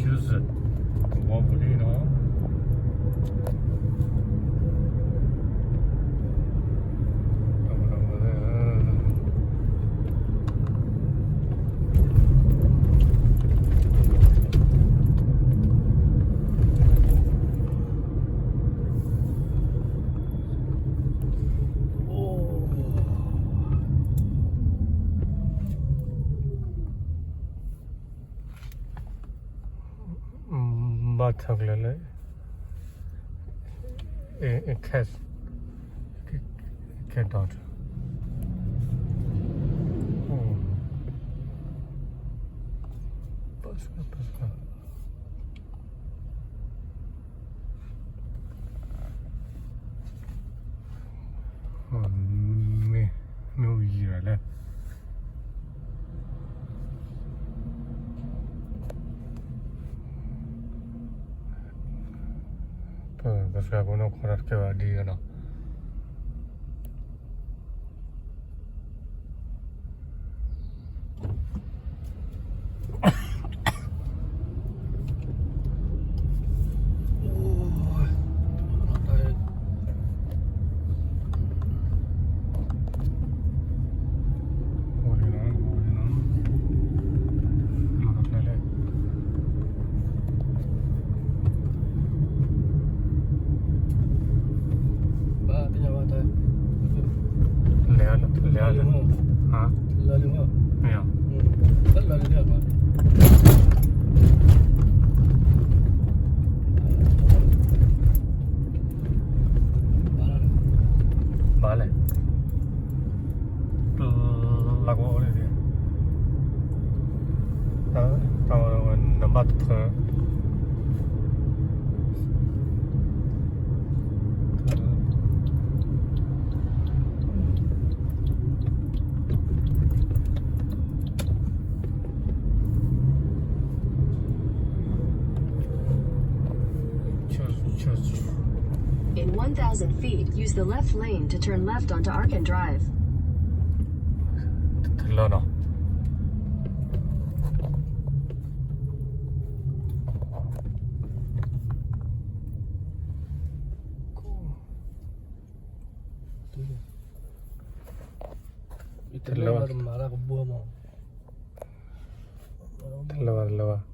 သဝီပူၤလံနီၤ. ဘၣ်ထီၣ်ကျဲလၢ in case, in case daughter. မ့ၢ် မ့ၢ်ဝံၤယံၤလၢ ပကစၢ်ဖိနီၢ်ခိတၢ်တကဲဘၣ်ဒ်အံၤနီၤ. လဲၤ လဲၤ မ့ၢ် ဘၣ်လဲၣ် လၢကအိၣ်လၢဒ် နဘၣ်တဖၢ In one thousand feet, use the left lane to turn left onto Arkan Drive. တလီၤနီၤ. တလီၤဘၣ် တလီၤဘၣ် တလီၤဘၣ်.